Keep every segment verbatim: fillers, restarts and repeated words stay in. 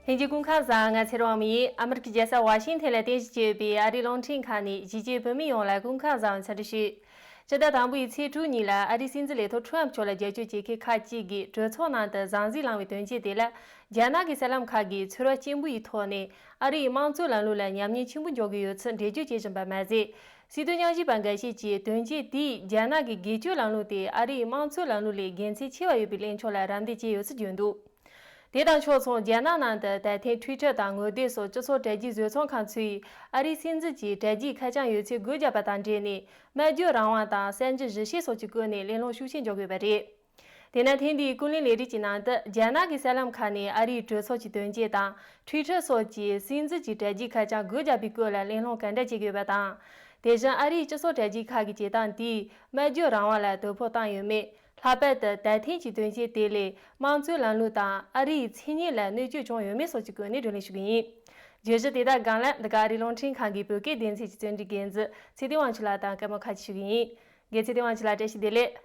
ལྷན་རྒྱས་སྐུ་ཁམས་བཟང་། ང་ཚེ་རིང་དབང་མོ་ཡིན། ཨ་མི་རི་ཀའི་རྒྱལ་ས་ཝ་ཤིང་ཐན་ལ་རྟེན་གཞི་བྱས་ཡོད་པའི་ཨ་རིའི་རླུང་འཕྲིན་ཁང་ནས་གཞིས་བྱེས་བོད་མི་ཡོངས་ལ་སྐུ་ཁམས་བཟང་བའི་འཚམས་འདྲི་ཞུ། སྤྱི་ཟླ་དང་པོའི་ཚེས་དྲུག་ཉིན་ལ་ཨ་རིའི་སྲིད་འཛིན་ལས་ཐོག་ཁྲོམ་མཆོག་ལ་རྒྱབ་སྐྱོར་བྱེད་མཁན་ཁག་ཅིག་གིས་གྲོས་ཚོགས་ནང་དུ་ཟང་ཟིང་ལངས་པའི་དོན་རྐྱེན་དེ་ལ། རྒྱ་ནག་གི་གསར་ལམ་ཁག་གིས་ཚོར་བ་སྐྱེན་པོ་ཡི་ཐོག་ནས་ཨ་རིའི་དམངས་གཙོའི་ལམ་ལུགས་ལ་ཉམས་ཉེས་ཆེན་པོ་འཇོག་གི་ཡོད་ཚུལ་འགྲེལ་བརྗོད་བྱེད་བཞིན་པ་མ་ཟད། སྲིད་དོན་སྙན་ཞུ་པ་འགའ་ཤས་ཀྱིས་དོན་རྐྱེན་དེས་རྒྱ་ནག་གི་སྒེར་གཅོད་ལམ་ལུགས་དེ་ཨ་རིའི་དམངས་གཙོའི་ལམ་ལུགས་ལས་དགེ་མཚན་ཆེ་བ་ཡོད་པའི་གླེང་ཕྱོགས་ལ་རམ་འདེགས་བྱས་ཡོད་ཚུལ་བརྗོད་འདུག་དེ་དང་ཕྱོགས་མཚུངས། རྒྱ་ནག་ནང་དུ་ད་ཐེངས་Twitter་དང་ངོ་དེབ་སོགས་སྤྱི་ཚོགས་དྲ་རྒྱའི་བཟོ་ཚོང་ཁང་ཚོས་ཨ་རིའི་སྲིད་འཛིན་གྱི་དྲ་རྒྱའི་ཁ་བྱང་ཡོད་ཚད་སྒོ་བརྒྱབ་པ་དང་འབྲེལ་ནས། སྨྲ་བརྗོད་རང་དབང་དང་གསར་འགྱུར་བཞི་ཤེས་སོགས་ཀྱི་སྐོར་ནས་གླེང་སློང་ཤུགས་ཆེན་འཇོག་དགོས་པ་རེད། དེས་ན་ཐེངས་འདིའི་ཀུན་གླེང་ལས་རིམ་གྱི་ནང་དུ། རྒྱ་ནག་གི་གསར་ལམ་ཁག་ནས་ཨ་རིའི་གྲོས་ཚོགས་ཀྱི་དོན་རྐྱེན་དང་། Twitter་སོགས་ཀྱིས་སྲིད་འཛིན་གྱི་དྲ་རྒྱའི་ཁ་བྱང་སྒོ་བརྒྱབ་པའི་སྐོར་ལ་གླེང་སློང་ག་འདྲ་བྱེད་དགོས་པ་དང་། དེ་བཞིན་ཨ་རིའི་སྤྱི་ཚོགས་དྲ་རྒྱའི་ཁག་གི་བྱེད་སྟངས་དེས་སྨྲ་བརྗོད་རང་དབང་ལ་དོ་ཕོག་བཏང་ཡོད་མེད། ལྷག་པར་དུ་ད་ཐེངས་ཀྱི་དོན་རྐྱེན་དེ་ལས་དམངས་གཙོའི་ལམ་ལུགས་དང་ཨ་རིའི་མཚན་སྙན་ལ་གནོད་སྐྱོན་བྱུང་ཡོད་མེད་སོགས་ཀྱི་སྐོར་ནས་བགྲོ་གླེང་ཞུ་གི་ཡིན། བརྗོད་གཞི་དེ་དག་སྒང་ལ་འདི་ག་ཨ་རིའི་རླུང་འཕྲིན་ཁང་གི་བོད་སྐད་སྡེ་ཚན་གྱི་རྩོམ་སྒྲིག་འགན་འཛིན་ཚེ་བརྟན་དབང་ཕྱུག་ལགས་དང་སྐད་མོ་ཁ་ཆེ་ཞུ་གི་ཡིན། རྒན་ཚེ་བརྟན་དབང་ཕྱུག་ལགས། བཀྲ་ཤིས་བདེ་ལེགས།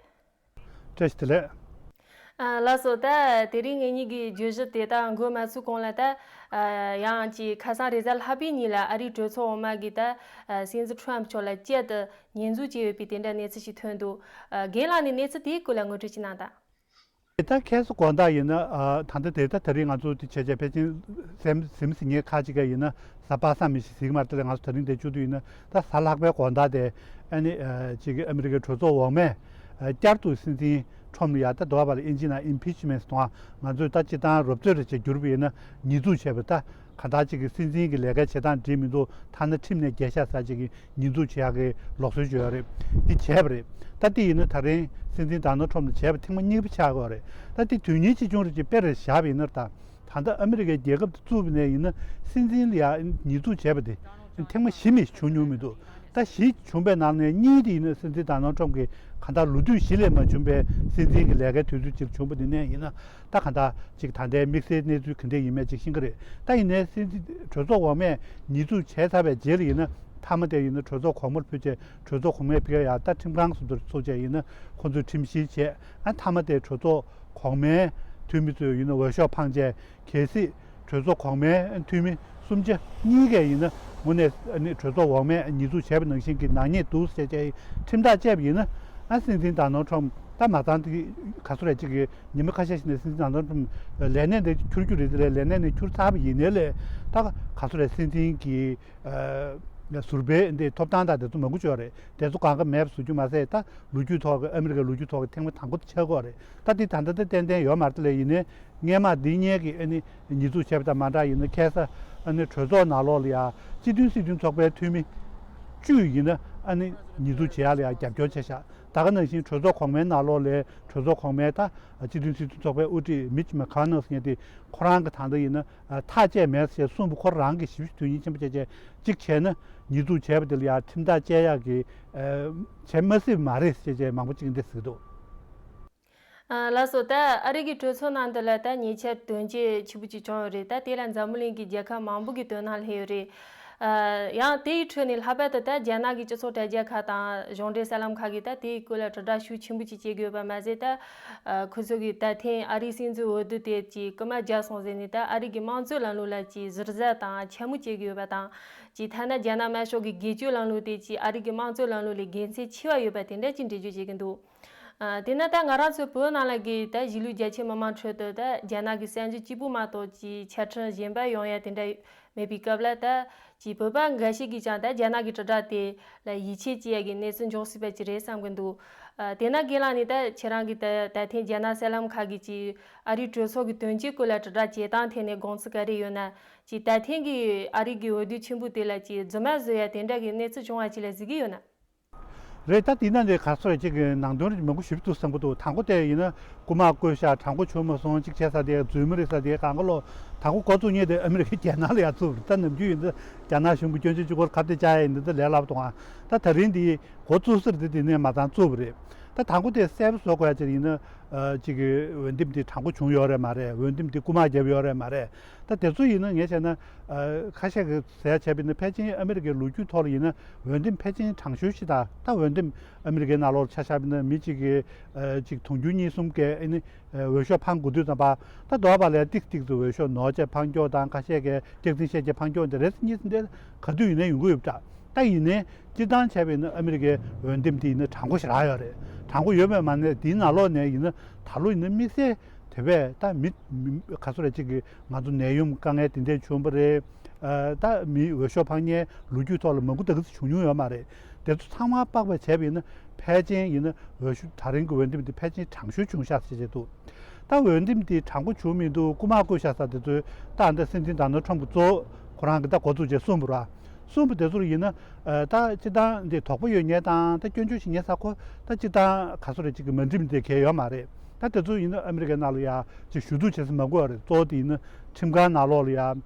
བཀྲ་ཤིས་བདེ་ལེགས། ཨ། ལགས་སོ། ད་དེ་རིང་ངེད་གཉིས་ཀྱི་བརྗོད་གཞི་དེ་དག་འགོ་མ་ཚུགས་གོང་ལ། ད་ཨ་ཡང་ཅིག་ཁ་སང་རེས་གཟའ་ལྷག་པའི་ཉིན་ལ་ཨ་རིའི་གྲོས་ཚོགས་འོག་མ་གི་ད་ཨ་སྲིད་འཛིན་ཁྲོམ་མཆོག་ལ་བཅར་དུ་ཉེས་འཛུགས་བྱས་ཡོད་པའི་དེ་འདྲ་གནས་ཚུལ་ཞིག་ཐོན་འདུག་ཨ། རྒན་ལགས་ནས་གནས་ཚུལ་དེའི་སྐོར་ལ་ངོ་སྤྲོད་ཅིག་གནང་དང་། ད་ཁ་སང་དགོང་དག་ཡིན་ན། ཨ། ད་ལྟ་དེ་ད་དེ་རིང་ང་ཚོ་དེ་བྱས་བྱས་ཕལ་ཆེར་གཟིམ་གཟིམ་ཟིན་མཁན་ཁག་ཅིག་ག་ཡིན་ན་གཟའ་པ་སངས་མི་ཤེས་ཟིན་གྱི་མ་རེད། དེ་ལས་ང་ཚོ་ད་རིང་དེ་བཅུག་དུས་ཡིན་ན་ད་གཟའ་ལྷག་པའི་དགོང་དག་དེ། ཨ་ནི་ཨ་ཅིག་ཨ་མི་རི་ཀའི་གྲོས་ཚོགས་འོག་མས་ཨ་བསྐྱར་དུ་སྲིད་འཛིན་ཁྲོམ་ལ་ཡ། ད་དོ་བ་ལ་ཨིན་ཇི་ནང་impeachment་ཟེར་དང་། ང་ཚོས་ད་སྤྱིར་བཏང་རོབ་ཚོད་རེ་བྱས་བསྒྱུར་བ་ཡིན་ན་ཉེས་འཛུགས་བྱས་པ། ད་གང་ལྟར་ཅིག་གི་སྲིད་འཛིན་གྱི་ལས་ཀའི་བྱེད་སྟངས་འགྲིག་མི་འདུག་ཐ་ན་ཁྲིམས་ནས་འགལ་ཤག་ཟེར་ཅིག་གི་ཉེས་འཛུགས་བྱེད་ཡག་གི་ལུགས་སྲོལ་ཅིག་ཡོད་རེད། འདི་བྱས་པ་རེད། ད་འདི་ཡིན་ན་ད་རིང་སྲིད་འཛིན་ཌོ་ནལ་ཁྲོམ་ལ་བྱས་པ་ཐེངས་མ་གཉིས་པ་ཆགས་ཀྱི་ཡོད་རེད། ད་འདི་དོན་སྙིང་ཆེ་ཆུང་རེ་ཅིག་དཔེ་རེ་བཞག་པ་ཡིན་ན། ད་ད་ལྟ་ཨ་མི་རི་ཀའི་རྒྱལ་ཁབ་དེ་བཙུགས་པ་ནས་ཡིན་ན་སྲིད་འཛིན་ལ་ཡ་ཉེས་འཛུགས་བྱས་པ་དེ་ཐེངས་མ་བཞི་མ་བྱུང་མྱོང་མི་འདུག་ད་བཞི་བྱུང་པའི་ནང་ནས་གཉིས་དེ་ཡིན་ན་སྲིད་འཛིན་ཌོ་ནལ་ཁྲོམ་གྱི་གང་ལྟར་ལོ་དུས་བཞི་ལས་མ་བྱུང་པའི་སྲིད་འཛིན་གྱི་ལས་ཀའི་དུས་ཚོད་ཅིག་བྱུང་པ་དེ་ནས་ཡིན་ན། ད་གང་ལྟར་ཅིག་ད་ལྟའི་དམིགས་བསལ་གནས་ཚུལ་ག་འདྲ་ཡིན་མིན་ཅིག་ཤེས་ཀྱི་རེད། ད་ཡིན་ནའི་སྲིད་འཛིན་གྲོས་ཚོགས་འོག་མས་ཉེས་འཛུགས་བྱས་ཚར་བའི་རྗེས་ལ་ཡིན་ན། མཐའ་མ་དེ་ཡིན་ན་གྲོས་ཚོགས་གོང་མར་ཕུལ་བྱས། གྲོས་ཚོགས་གོང་མས་ཕ་གིར་ཡ་ད་ཁྲིམས་ཁང་སོགས་དུ་ཚུགས་བྱས་ཡིན་ན་ཁོང་ཚོས་ཁྲིམས་བཤེར་བྱས། ཨ། མཐའ་མ་དེ་གྲོས་ཚོགས་གོང་མའི་འཐུས་མི་ཚོས་ཡིན་ན་འོས་ཤོག་འཕངས་བྱས། གལ་སྲིད་གྲོས་ཚོགས་གོང་མའི་འཐུས་མི་སུམ་ཆ་གཉིས་ཀས་ཡིན་ན་དངོས་གནས་ནི་གྲོས་ཚོགས་འོག་མས་ཉེས་འཛུགས་བྱས་པ་ནང་བཞིན་གྱི་ནག་ཉེས་འདུག་ཟེར་བྱས་ཁྲིམས་ཐག་བཅད་པ་ཡིན་ན། ཨ། སྲིད་འཛིན་ཌོ་ནལ་ཁྲོམ་ད་མ་ཚང་དེ་ག་ཚོད་རེད། ཅིག་གི་ཉི་མ་ཁ་ཤས་ཤིག་ནས་སྲིད་འཛིན་ཌོ་ནལ་ཁྲོམ་ལས་གནས་ནས་འཁྱུར་རྒྱུ་རེད། དེ་ལས་ལས་གནས་ནས་འཁྱུར་ཚར་བ་ཡིན་ནའི་ལས་ད་ག་ཚོད་རེད། སྲིད་འཛིན་གྱི་ཨ་ཟུར་པའི་འདི་ཐོབ་ཐང་དང་དེ་ཚོ་མང་པོ་ཅིག་ཡོད་རེད། དེ་ཚོ་གང་ག་མེད་པ་བཟོ་རྒྱུ་མ་ཟད། ད་ལོ་རྒྱུས་ཐོག་གི་ཨ་མི་རི་ཀའི་ལོ་རྒྱུས་ཐོག་གི་ཐེངས་མ་དང་པོ་དེ་ཆགས་ཀྱི་ཡོད་རེད། ད་འདི་ད་ལྟ་ད་ཏན་ཏན་ཡོད་མ་རེད། དེ་ལས་ཡིན་ནའི་སྔས་མ་འདི་སྔས་ཀྱི་ཨ་ནི་ཉེས་འཛུགས་བྱས་པ་དང་མ་འདྲ་ཡིན་ན། ཁ་སང་ཨ་ནི་གྲོས་ཚོགས་ནང་ལོགས་ལ་ཡ་སྤྱི་མཐུན་སྲིད་དོན་ཚོགས་པའི་འཐུས་མི་བཅུ་ཡིན་ན་ཨ་ནི་ཉེས་འཛུགས་བྱེད་ཡག་ལ་ཡ་རྒྱབ་སྐྱོར་བྱས་ཤག་ད་ག་ནང་བཞིན་གྲོས་ཚོགས་གོང་མའི་ནང་ལོགས་ལ་གྲོས་ཚོགས་གོང་མའི་ད་སྤྱི་མཐུན་སྲིད་དོན་ཚོགས་པའི་དབུ་ཁྲིད་Mitch McConnell་ཟེར་མཁན་དེ་ཁོ་རང་གི་ད་ལྟ་ཡིན་ན། ཨ། ཐག་བཅད་མེད་ཟེར་གསུངས་པ་ཁོ་རང་གིས་ཞེ་པོ་ཅིག་དོན་སྙིང་ཆེན་པོ་བྱས་བྱས་གཅིག་བྱས་ན། ཉེས་འཛུགས་བྱས་པ་དེ་ལ་ཡང་ཁྲིམས་ཐག་བཅད་ཡག་གི་ཨ་བྱེད་མ་སྲིད་མ་རེད་ཟེར་བྱས་མང་པོ་ཅིག་འདི་ཟེར་གྱི་འདུག་ཨ། ལགས་སོ། ད་ཨ་རི་གི་གྲོས་ཚོགས་ནང་དུ་ལ་ད་ཉེས་ཆད་དོན་རྐྱེན་ཆེ་པོ་ཅིག་བྱུང་ཡོད་རེད། ད་དེ་ལ་འཛམ་བུ་གླིང་གི་རྒྱལ་ཁབ་མང་པོ་གི་དོ་སྣང་སླེབས་ཡོད་རེད། ཨ། ཡང་དེའི་ཁྲོད་ནས་ལྷག་པར་དུ་ད་རྒྱ་ནག་གི་སྤྱི་ཚོགས་དྲ་རྒྱ་ཁག་དང་གཞུང་འབྲེལ་གསར་ལམ་ཁག་གིས་ད་དེའི་སྐོར་ལ་དྲིལ་བསྒྲགས་ཤུགས་ཆེན་པོ་ཅིག་བྱེད་དགོས་པ་མ་ཟད། ད་ཨ་ཁོ་ཚོ་གིས་ད་ཐེངས་ཨ་རིའི་སྲིད་འཛིན་འོས་བསྡུ་དེ་ཅིག་སྐུལ་མ་རྒྱག་སོང་ཟེར་ནས། ད་ཨ་རི་གི་དམངས་གཙོའི་ལམ་ལུགས་ལ་ཅིག་ཟུར་ཟ་དང་འཕྱ་སྨོད་བྱེད་ཀྱི་ཡོད་པ་དང་། ཅིག་ཐ་ན་རྒྱ་ནག་དམར་ཤོག་གི་སྒེར་གཅོད་ལམ་ལུགས་དེ་ཅིག་ཨ་རི་གི་དམངས་གཙོའི་ལམ་ལུགས་ལས་དགེ་མཚན་ཆེ་བ་ཡོད་པ་དེ་འདྲ་ཅིག་འགྲེལ་བརྗོད་བྱེད་ཀྱི་འདུག་ཨ། དེས་ན་ད་ང་རང་ཚོའི་བོད་ནང་ལ་གི་ད་གཞིས་ལུས་རྒྱ་ཆེ་མི་མང་ཁྲོད་དུ་ད་རྒྱ་ནག་གི་གསར་འགྱུར་གཅིག་པུ་མ་གཏོགས་ཅིག་ཆ་འཕྲིན་གཞན་པ་ཡོང་ཡ་དེ་འདྲ་མེད་པའི་སྐབས་ལ། ད་ཅིག་བོད་པ་འགའ་ཞིག་གིས་ཀྱང་ད་རྒྱ་ནག་གི་དྲིལ་བསྒྲགས་དེ་ལ་ཡིད་ཆེས་བྱེད་ཡ་གི་གནས་ཚུལ་འབྱུང་སྲིད་པ་ཅིག་རེད་བསམ་གྱི་འདུག་ཨ། དེས་ན་རྒན་ལགས་ནས་ད་ཁྱེད་རང་གིས་ད་ད་ཐེངས་རྒྱ་ནག་གསར་ལམ་ཁག་གིས་ཅིག་ཨ་རིའི་གྲོས་ཚོགས་ཀྱི་དོན་རྐྱེན་སྐོར་ལ་དྲིལ་བསྒྲགས་བྱེད་སྟངས་ཐད་ནས་དགོངས་ཚུལ་ག་རེ་ཡོད་ན། ཅིག་ད་ཐེངས་ཀྱི་ཨ་རི་གི་འོས་བསྡུ་ཆེན་པོ་དེ་ལ་ཅིག་རྫུན་མ་བཟོ་ཡ་དེ་འདྲ་གི་གནས་ཚུལ་བྱུང་བ་ཅིག་ལ་གཟིགས་ཀྱི་ཡོད་ན། རེད། ད་དེ་ན་ནི་ག་ཚོད་ཅིག་གི་ནང་དོན་མང་པོ་ཞིབ་ཏུ་བསམ་གྱི་འདུག་དང་པོ་དེ་ཡིན་ན་རྐུ་མ་བརྐོས་ཤག་དྲང་པོ་བྱུང་མ་སོང་། ཅིག་བྱས་ས་དེ་རྫུན་མ་རེད་ས་དེ་གང་ག་ལོ། དང་པོ་འགོ་བཙུགས་མཁན་དེ་ཨ་མི་རི་ཀའི་རྒྱལ་ནང་ལ་ཡར་བཙུགས་པ་རེད། ད་ནམ་རྒྱུན་ཡིན་ད་རྒྱ་ནག་གཞུང་གི་སྐྱོན་བརྗོད་ཅིག་སྐོར་ཁ་གཏད་བཅག་ཡ་ཡིན་ད་ལས་སླ་པོ་འདུག་ཨ། ད་ད་རིང་འདི་འགོ་བཙུགས་ས་རེད། དེ་དེ་ནས་མ་བཏང་བཙུགས་པ་རེད། ད་དང་པོ་དེ་གསལ་པོ་བཟོ་དགོས་ཡ་ཅིག་ཡིན་ན། ཨ་ཅིག་གི་འོས་འདེམས་དེ་དྲང་པོ་བྱུང་ཡོད་རེད་མ་རེད། འོས་འདེམས་དེ་རྐུ་མ་བརྒྱབ་ཡོད་རེད་མ་རེད། ད་དེ་ཚོ་ཡིན་ན་ངས་བྱས་ན། ཨ་ཁ་ཤས་ཀྱིས་ཟེར་ཡ་བྱས་པ་ཡིན་ན། ཕལ་ཆེར་ཨ་མི་རི་ཀའི་ལོ་རྒྱུས་ཐོག་ལ་ཡིན་ན་འོས་འདེམས་ཕལ་ཆེར་དྲང་ཤོས་ཤིག་དང་། ད་འོས་འདེམས་ཨ་མི་རི་ཀའི་ནང་ལོགས་ལ་ཆ་བཞག་པ་ཡིན་ན། མི་གཅིག་གིས་ཨ་ཅིག་དུང་ཕྱུར་གཉིས་གསུམ་གྱི་ཨ་ནི་འོས་ཤོག་འཕང་དགོས་དུས་ཙམ་པ། ད་དོགས་པ་ལས་ཏིག་ཏིག་ཏུ་འོས་ཤོག་ནོར་བྱས་འཕང་ཀྱོག་དང་། ཁ་ཤས་ཀྱིས་སྐྱག་རྫུན་བཤད་བྱས་འཕང་ཀྱོག་འདི་རེད་གཉིས་འདི་ག་དུས་ཡིན་ནའི་ཡོང་གི་ཡོད་པ་འདྲ། ད་ཡིན་ནའི་སྤྱིར་བཏང་བྱས་པ་ཡིན་ན་ཨ་མི་རི་ཀའི་འོས་འདེམས་དེ་ཡིན་ན་དྲང་པོ་ཞེ་དྲག་ཡོད་རེད། དྲང་པོ་ཡོད་པས་མ་ནས། དེའི་ནང་ལོགས་ནས་ཡིན་ན་ད་ལོ་ཡིན་ན་དམིགས་བསལ་དེ་བས་ད་མི་མི་ག་ཚོད་རེ་གཅིག་གིས་ང་ཚོ་ནད་ཡམས་དཀའ་ངལ་དེ་འདྲས་བྱུང་བ་རེད། ཨ་ད་མི་འོས་ཤོག་འཕང་མཁན་ལོ་རྒྱུས་ཐོག་ལ་མང་པོ་ད་ག་ཚོད་བྱུང་མྱོང་ཡོད་མ་རེད། དེ་ཚོ་ཚང་མ་དཔག་པ་བྱས་པ་ཡིན་ན་ཕལ་ཆེར་ཡིན་ན་འོས་ཤོག་ད་རིང་གི་འོས་འདེམས་དེ་ཕལ་ཆེར་དྲང་ཤོས་བྱུང་ཤག་ཟེར་བྱས་འདུག་ད་འོས་འདེམས་དེ་དྲང་པོ་བྱུང་མི་འདུག་རྐུ་མ་བརྐུས་ཤག་ཟེར་དེ་ཚོའི། ད་ད་སྲིད་འཛིན་ཌོ་ནལ་ཊམ་གྱིས་གཙོ་བོ་ཁོ་རང་གིས་ད་འགོ་བཙུགས་བྱས་གསུངས་པ་རེད། གསུངས་པ་དེ་ཚོར་ཡིན་ན། ཨ་ད་སྤྱིར་བཏང་འདི་དོགས་པ་ཡོད་མཁན་དང་། ད་སྐྱོན་བརྗོད་བྱེད་མཁན་ཟེར་ཁོ་ད་སྤྱིར་བཏང་ག་ཚོད་རེ་གཅིག་གིས་མ་འགྲིག་མི་དེ་གས་ཡོད་མ་རེད། ད་དེ་ཚོ་ཡིན་ན་ཨ་མི་རི་ཀའི་ནང་ལ་ཡ་ཅིག་ཞུ་གཏུག་བྱེད་ས་མང་པོ་ཡོད་རེད། གཙོ་བོ་དེ་ཡིན་ན་ཁྲིམས་ཁང་ནང་ལོགས་ལ་ཡ་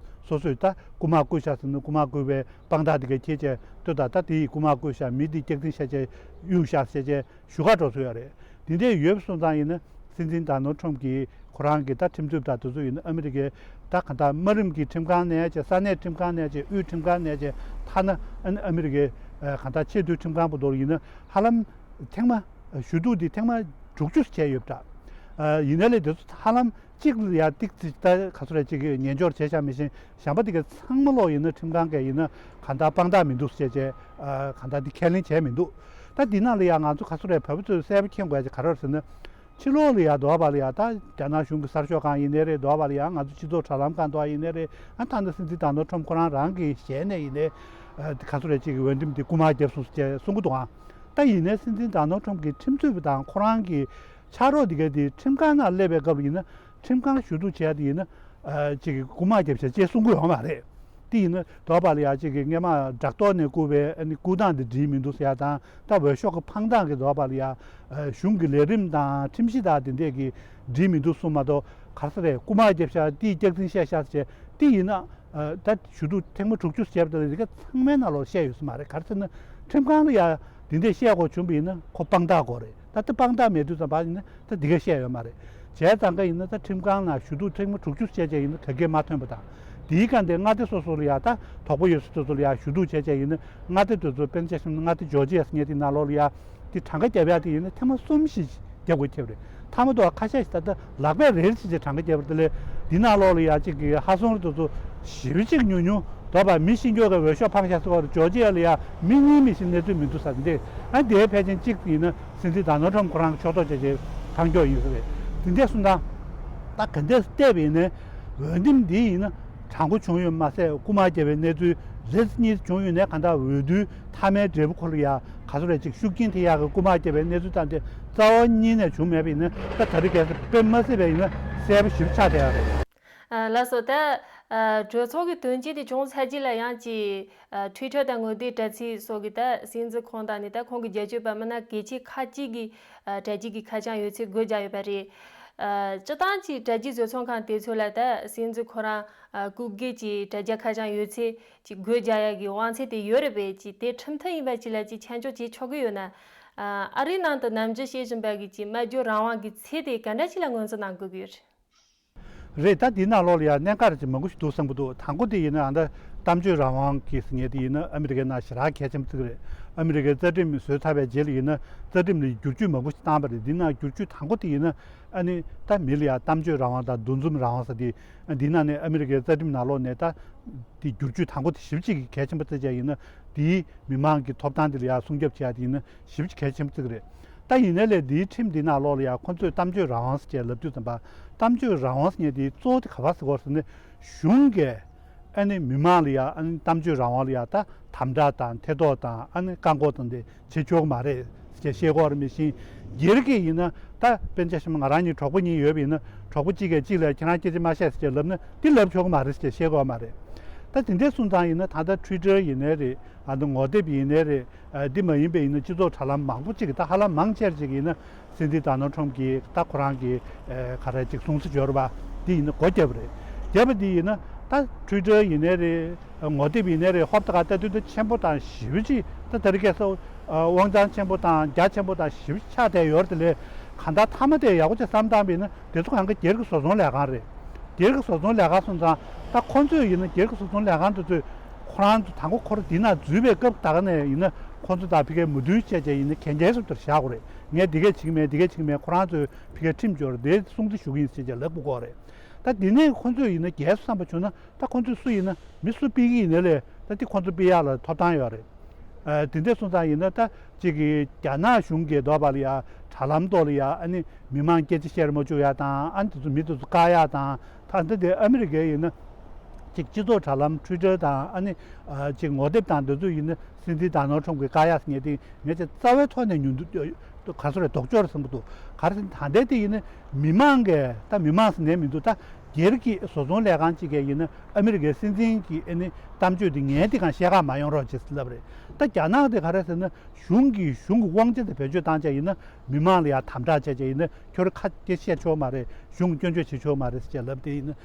སོ་སོས་ད་རྐུ་མ་བརྐུས་ཤག་ཟེར་ན། རྐུ་མ་བརྐུས་པའི་དཔང་རྟགས་དེ་གས་ཁྱེར་བྱས་ལྟོས་དང་། ད་དེ་ཡིས་རྐུ་མ་བརྐུས་ཤག་མི་དེ་སྐྱག་རྫུན་བཤད་བྱས་གཡུགས་ཤག་ཟེར་བྱས་ཞུ་ག་འགྲོ་ས་ཡོད་རེད། དེ་འདྲས་ཡོད་པ་སོང་ཙང་ཡིན་ན། སྲིད་འཛིན་ཌོ་ནལ་ཊམ་གྱིས་ཁོ་རང་གི་ད་ཁྲིམས་རྩོད་པ་དེ་ཚོ་ཡིན་ན་ཨ་མི་རི་ཀའི་ད་གང་ལྟར་དམའ་རིམ་གྱི་ཁྲིམས་ཁང་ནས་བྱས། ས་གནས་ཁྲིམས་ཁང་ནས་བྱས། དབུས་ཁྲིམས་ཁང་ནས་བྱས། ཐ་ན་ཨ་ནི་ཨ་མི་རི་ཀའི་ཨ་གང་ལྟར་ཆེས་མཐོའི་ཁྲིམས་ཁང་བར་དུ་ཡིན་ན་ཧ་ལམ་ཐེངས་མ་ཞུ་གཏུག་དེ་ཐེངས་མ་དྲུག་ཅུ་བྱས་ཡོད་པ་འདྲ། ཨ་ཡིན་ནའི་ལས་དེ་ཚོ་ཧ་ལམ་གཅིག་ལ་ཡ་ཏིག་ཙི་ད་ག་ཚོད་རེ་གཅིག་གིས་ཉན་འཇོག་བྱས་ཤག་མི་ཤེས། གཞན་པ་དེ་ག་ཚང་མ་ལོག་ཡིན་ན་ཁྲིམས་ཁང་གིས་ཡིན་ན་གང་ལྟར་དཔང་རྟགས་མི་འདུག་ཟེར་བྱས། ཨ་གང་ལྟར་དེ་ཁས་ལེན་བྱས་མི་འདུག་ད་འདི་ནང་ལ་ཡ་ང་ཚོ་ག་ཚོད་རེ་བོད་པ་ཚོས་གསལ་པོ་མཁྱེན་དགོས་ཡ་ཅིག་ག་རེ་རེད་ཟེར་ན། ཕྱི་ལོགས་ལ་ཡ་དོགས་པ་ལ་ཡ་ད་རྒྱ་ནག་གཞུང་གི་གསར་ཤོག་ཁང་ཡིན་ནའི་རེད། དོགས་པ་ལ་ཡ་ང་ཚོ་སྤྱི་ཚོགས་དྲ་ལམ་སྒང་དུ་ཡིན་ནའི་རེད། ཨ་ད་ལྟ་སྲིད་འཛིན་ཌོ་ནལ་ཊམ་ཁོ་རང་རང་གི་ཞལ་ནས་ཡིན་ནའི་ཨ་ག་ཚོད་རེ་གཅིག་གིས་འོས་འདེམས་དེ་རྐུ་མ་བརྒྱབ་སོང་ཟེར་བྱས་གསུང་གི་འདུག་ཨང་། ད་ཡིན་ནའི་སྲིད་འཛིན་ཌོ་ནལ་ཊམ་གྱི་ཁྲིམས་རྩོད་པ་དང་ཁོ་རང་གི་ཕྱག་རོགས་དེ་ག་དེ་ཁྲིམས་ཁང་ནང་སླེབས་པའི་སྐབས་ལ་ཡིན་ན། ཁྲིམས་ཁང་ཞུ་གཏུག་བྱས་དེ་ཡིན་ན་ཨ་ཅིག་རྐུ་མ་བརྒྱབ་བྱས་ཅེས་གསུང་གི་ཡོད་མ་རེད། དེ་ཡིན་ན་དོགས་པ་ལ་ཡ་ཅིག་གིས་སྔས་མ་སྦྲག་ཐོག་ནས་བརྐུས་པའི་ཨ་ནི་རྐུ་སྟངས་དེ་འགྲིག་མི་འདུག་ཟེར་ཡ་དང་། ད་འོས་ཤོག་གི་འཕང་སྟངས་ཀྱི་དོགས་པ་ལ་ཡ་ཨ་གཞུང་གི་ལས་རིམ་དང་ཁྲིམས་གཞི་དང་དེ་འདྲས་ཀྱི་འགྲིག་མི་འདུག་གསུངས་མ་གཏོགས། ག་རེ་ཟེར་རེད། རྐུ་མ་བརྒྱབ་ཤག་དེས་སྐྱག་རྫུན་བཤད་ཤག་ཟེར་བྱས་དེ་ཡིན་ན། ཨ་ད་ཞུ་གཏུག་ཐེངས་མ་དྲུག་ཅུ་བྱས་པ་དེ་ལ་དེ་ག་ཚང་མའི་ནང་ལོགས་བཤད་ཡོད་ས་མ་རེད། ག་རེ་ཟེར་ན་ཁྲིམས་ཁང་ལ་ཡ་དེ་འདྲས་བཤད་དགོས་བྱུང་བ་ཡིན་ན་ཁོ་དཔང་རྟགས་དགོས་རེད། ད་དེ་དཔང་རྟགས་མེད་དུས་ཙམ་པ་ཡིན་ན་ད་དེ་ག་བཤད་ཡོད་མ་རེད། བྱས་ཙང་ག་ཡིན་ན་ད་ཁྲིམས་ཁང་ནང་ཞུ་གཏུག་ཐེངས་མ་དྲུག་ཅུ་བྱས་བྱས་ཡིན་ན་ག་གེ་མ་ཐོན་པ་དང་། དེའི་སྒང་དེ་མངའ་སྡེ་སོ་སོ་ལ་ཡ་ད་དོགས་པ་ཡོད་ས་སོ་སོ་ལ་ཡ་ཞུ་གཏུག་བྱས་བྱས་ཡིན་ན། མངའ་སྡེ་དེ་ཚོ་དཔེར་ན་ཆ་བཞག་ན་མངའ་སྡེ་ཇོར་ཇི་ཡ་ཟེར་མཁན་དེའི་ནང་ལོགས་ལ་ཡ་དེ་གྲངས་ཀ་རྒྱབ་ཡ་དེ་ཡིན་ན་ཐེངས་མ་གསུམ་བཞི་རྒྱབ་དགོས་ཁེལ་བ་རེད། མཐའ་མ་དུ་ཁ་ཤས་ཤིག་ད་ལྟ་ལག་པས་རེ་རེ་བྱས་བྱས་གྲངས་ཀ་རྒྱབ་པ་དེ་ལས། འདི་ནང་ལོགས་ལ་ཡ་གཅིག་གི་ཧ་སོང་རེ་དེ་ཚོ་ཞེ་པོ་གཅིག་ཉུང་ཉུང་དོགས་པ། མི་ཤི་མགྱོགས་ཀྱི་འོས་ཤོག་འཕངས་ཤག་ཟེར་བ་རེད། ཇོར་ཇི་ཡ་ལ་ཡ་མི་གཉིས་མི་ཤི་གནས་ཚུལ་མི་འདུག་ཟེར་འདི། ཨ་དེའི་ཕལ་ཆེར་གཅིག་ཡིན་ན་སྲིད་འཛིན་ཌོ་ནལ་ཊམ་ཁོ་རང་ཕྱོགས་གཏོགས་བྱས་བྱས་འཕངས་ཀྱོག་ཡིན་ས་རེད། དེ་འདྲས་སོང་ཙང་ད་ག་འདྲས་བལྟས་པ་ཡིན་ན་འོས་འདེམས་འདི་ཡིན་ན་དྲང་པོ་བྱུང་ཡོད་མ་ཟད། རྐུ་མ་བརྒྱབ་པའི་གནས་ཚུལ་རེ་གཉིས་བྱུང་ཡོད་ནའི་གང་ལྟར་འོས་བསྡུའི་མཐའ་མའི་འབྲས་བུ་ཁོ་ལ་ཡ་ག་ཚོད་རེ་གཅིག་ཤུགས་རྐྱེན་ཐེབས་ཡག་གི་རྐུ་མ་བརྒྱབ་པའི་གནས་ཚུལ་དང་དེ་རྩ་བ་ཉིད་ནས་བྱུང་མེད་པ་ཡིན་ན། ད་ད་རེས་གལ་སྲིད་དཔེ་མ་སྲིད་པ་ཡིན་ན་གསལ་པོ་ཞེ་པོ་ཆགས་བསྡད་ཡོད་རེད། ཨ་ལགས་སོ། ད་ཨ་གྲོས་ཚོགས་ཀྱི་དོན་རྐྱེན་དེ་བྱུང་ཚར་རྗེས་ལ་ཡང་ཅིག་ཨ་Twitter་དང་འོད་སྡེར་དྲ་ཚིགས་སོགས་ཀྱི་ད་སྲིད་འཛིན་ཁོང་དང་ནི་ད་ཁོང་གི་རྒྱབ་སྐྱོར་པ་མི་སྣ་གལ་ཆེ་ཁག་ཅིག་གིས་ཨ་དྲ་རྒྱའི་གི་ཁ་བྱང་ཡོད་ཚད་སྒོ་རྒྱག་ཡོད་པ་རེད། ཨ་སྤྱིར་བཏང་ཅིག་དྲ་རྒྱའི་བཟོ་ཚོང་ཁང་དེ་ཚོ་ལ་ད་སྲིད་འཛིན་ཁོ་རང་ཨ་སྐུ་སྒེར་གྱི་དྲ་རྒྱ་ཁ་བྱང་ཡོད་ཚད་ཅིག་སྒོ་རྒྱག་ཡ་གི་དབང་ཚད་དེ་ཡོད་རེད་པས། ཅིག་དེ་ཁྲིམས་མཐུན་ཡིན་པ་ཅིག་ལ་ཅིག་ཆ་འཇོག་བྱེད་ཆོག་གི་ཡོད་ན། ཨ་ཨ་རིའི་ནང་དུ་ནམ་རྒྱུན་བཤད་བཞིན་པ་གི་ཅིག་སྨྲ་བརྗོད་རང་དབང་གི་ཚད་དེ་ག་འདྲ་ཞིག་ལ་ངོས་འཛིན་གནང་དགོས་ཀྱི་ཡོད་རེད། རེད། ད་འདི་ནང་ལོགས་ལ་ཡང་གནད་འགག་ཅིག་མང་པོ་ཞིག་འདུག་བསམ་གྱི་འདུག་དང་པོ་དེ་ཡིན་ན་ཨ་ད་གཏམ་བརྗོད་རང་དབང་གི་ཟེར་མཁན་དེ་ཡིན་ན་ཨ་མི་རི་ཀའི་ནང་ཞེ་དྲག་གལ་ཆེན་པོ་ཅིག་རེད། ཨ་མི་རི་ཀའི་རྩ་ཁྲིམས་བཟོས་ཚར་བའི་རྗེས་ལ་ཡིན་ན་རྩ་ཁྲིམས་ལ་བསྒྱུར་བཅོས་མང་པོ་ཞིག་བཏང་བ་རེད། འདི་ནང་བསྒྱུར་བཅོས་དང་པོ་དེ་ཡིན་ན་ཨ་ནི་ད་མི་ལ་ཡང་གཏམ་བརྗོད་རང་དབང་དང་འདུ་འཛོམས་རང་དབང་ཟེར་དེ། འདི་ནང་ནས་ཨ་མི་རི་ཀའི་རྩ་ཁྲིམས་ནང་ལོགས་ནས་ད་དེ་བསྒྱུར་བཅོས་དང་པོ་དེ་ཞེ་པོ་ཅིག་གལ་ཆེན་པོ་བརྩི་བྱས་ཡིན་ན། དེའི་མི་མང་གི་ཐོབ་ཐང་དེ་ལ་ཡང་སྲུང་སྐྱོབ་བྱེད་ཡ་དེ་ཡིན་ན་ཞེ་པོ་ཅིག་གལ་ཆེན་པོ་ཅིག་རེད། ད་ཡིན་ནའི་ལས་འདིའི་ཁྲིམས་འདི་ནང་ལོགས་ལ་ཡང་ཁོ་ཚོས་གཏམ་བརྗོད་རང་དབང་ཟེར་བྱས་ལབ་དུས་ཙམ་པ། གཏམ་བརྗོད་རང་དབང་ཟེར་མཁན་དེའི་གཙོ་བོ་དེ་ག་པར་ཟེར་གྱི་ཡོད་རེད་ཟེར་ན། གཞུང་གིས་ཨ་ནི་མི་མང་ལ་ཡང་ཨ་ནི་གཏམ་བརྗོད་རང་དབང་ལ་ཡང་ད་དམ་དྲག་དང་ཐེ་གཏོགས་དང་ཨ་ནི་བཀག་འགོག་དང་དེ་བྱེད་ཆོག་གི་མ་རེད་ཟེར་བྱས་བཤད་ཀྱི་ཡོད་རེད། མི་ཤེས། སྒེར་གྱི་ཡིན་ན་ད་དཔེར་ན་ཆ་བཞག་ན་ང་རང་གཉིས་གྲོགས་པོ་གཉིས་ཡོད་པ་ཡིན་ན། གྲོགས་པོ་གཅིག་གིས་གཅིག་ལ་ཁྱེད་རང་སྐད་ཆ་མ་བཤད་ཟེར་བྱས་ལབ་ན་དེ་ལབ་ཆོག་གི་མ་རེད་ཟེར་བྱས་བཤད་ཀྱི་ཡོད་མ་རེད། ད་དེ་འདྲས་སོང་ཙང་ཡིན་ན་ད་ལྟ་Twitter་ཡིན་ནའི་རེད། ཨ་ནི་ངོ་དེབ་ཡིན་ནའི་རེད། ཨ་འདི་མ་ཡིན་པའི་ཡིན་ན་སྤྱི་ཚོགས་དྲ་ལམ་མང་པོ་ཅིག་གི་ད་ཧ་ལམ་མང་ཆེར་ཅིག་ཡིན་ན་སྲིད་འཛིན་ཌོ་ནལ་ཊམ་གྱིས་ད་ཁོ་རང་གི་ཨ་ག་རེ་ཅིག་གསུང་ས་འབྱོར་བ་འདི་ཡིན་ན་སྒོ་བརྒྱབ་པ་རེད། བརྒྱབ་པ་འདི་ཡིན་ན་ ད་ཊུའི་ཊར་ཡིན་ནའི་རེད། ངོ་དེབ་ཡིན་ནའི་རེད། ཧོབ་ཏེ་ག་ལྟ་དུས་ད་ཆེན་པོ་དང་ཞེ་པོ་ཅིག་ད་དེ་རིང་ཁ་སང་དབང་ཆ་ཆེན་པོ་དང་རྒྱ་ཆེན་པོ་དང་ཞེ་པོ་ཅིག་ཆགས་བསྡད་ཡོད་རེད། དེ་ལས་གང་ལྟར་མཐའ་མ་དེ་ཡག་པོ་ཅིག་བསམ་བཏང་བ་ཡིན་ན་དེ་ཚོ་གང་ག་སྒེར་གྱི་བཟོ་ཚོང་ལས་ཁང་རེད། སྒེར་གྱི་བཟོ་ཚོང་ལས་ཁང་སོང་ཙང་ད་ཁོང་ཚོས་ཡིན་ན་སྒེར་གྱི་བཟོ་ཚོང་ལས་ཁང་དེ་ཚོས་ཁོ་རང་ཚོ་དང་པོ་ཁོ་རང་འདི་ན་འཛུལ་བའི་སྐབས་ད་ག་ནས་ཡིན་ན་ཁོང་ཚོ་དང་ཕ་གིའི་མོས་མཐུན་བྱས་བྱས་ཡིན་ན་གན་རྐྱལ་སོགས་དེར་བཞག་དགོས་རེད། ངས་འདི་གས་བྱེད་ཀྱི་མེད། འདི་གས་བྱེད་ཀྱི་མེད། ཁོ་རང་ཚོས་ཕ་གིར་ཁྲིམས་སྦྱོར་དེ་སྲུང་བརྩི་ཞུ་གི་ཡིན་ཟེར་བྱས་ལབ་དགོས་རེད། ད་འདི་ནས་ཁོང་ཚོས་ཡིན་ན་རྒྱལ་སོ་བསམ་པ་བྱུང་ན་ད་ཁོང་ཚོས་སུ་ཡིན་ན་མི་སུ་ཕུད་ཀྱི་ཡིན་ན་ལས་ད་དེ་ཁོང་ཚོ་ཕུད་ཡག་ལ་ཐོབ་ཐང་ཡོད་རེད། ཨ་དེ་འདྲ་སོང་ཙང་ཡིན་ན་ད་ཅིག་གི་རྒྱ་ནག་གཞུང་གི་འདོད་པ་ལ་ཡ་དྲ་ལམ་ཐོག་ལ་ཡ་ཨ་ནི་མི་མང་སྐད་ཆ་བཤད་མ་བཅུག་ཡག་དང་ཨ་ནི་དེ་ཚོ་མི་དེ་ཚོ་བཀག་ཡག་དང་། ད་ལྟ་དེ་ཨ་མི་རི་ཀའི་ཡིན་ན་ཅིག་སྤྱི་ཚོགས་དྲ་ལམ་ཊུའི་ཊར་དང་ཨ་ནི་ཨ་ཅིག་ངོ་དེབ་དང་འདི་ཚོ་ཡིན་ན་སྲིད་འཛིན་ཌོ་ནལ་ཊམ་གྱིས་བཀག་ཡག་ཟེར་མཁན་དེ་ངས་ཅིག་རྩ་བའི་ཐོག་ནས་ཉུང་དུ་ག་ཚོད་རེད་ལྡོག་ཕྱོགས་རེད་བསམ་གྱི་འདུག་ག་རེ་ཟེར་ན་ད་ལྟའི་དེ་ཡིན་ན་མི་མང་གིས་ད་མི་མང་ཟེར་ནས་མི་འདུག་ད་སྒེར་གྱི་བཟོ་ཚོང་ལས་ཁང་གཅིག་གིས་ཡིན་ན་ཨ་མི་རི་ཀའི་སྲིད་འཛིན་གྱི་ཨ་ནི་གཏམ་བརྗོད་དེ་ངས་དེ་གང་བཤད་ག་མ་ཡོང་རོགས་བྱེད་ཟེར་ལབ་རེད། ད་རྒྱ་ནག་དེ་ག་རེ་ཟེར་ན་གཞུང་གི་གཞུང་གི་དབང་ཆ་དེ་བེད་སྤྱོད་བཏང་བྱས་ཡིན་ན་མི་མང་ལ་ཡང་དམ་དྲག་བྱས་བྱས་ཡིན་ན་ཁྱོད་རང་ཁ་སྐད་བཤད་ཆོག་མ་རེད། གཞུང་སྐྱོན་བརྗོད་བྱེད་ཆོག་མ་རེད་ཟེར་བྱས་ལབ་དེ་ཡིན་ན་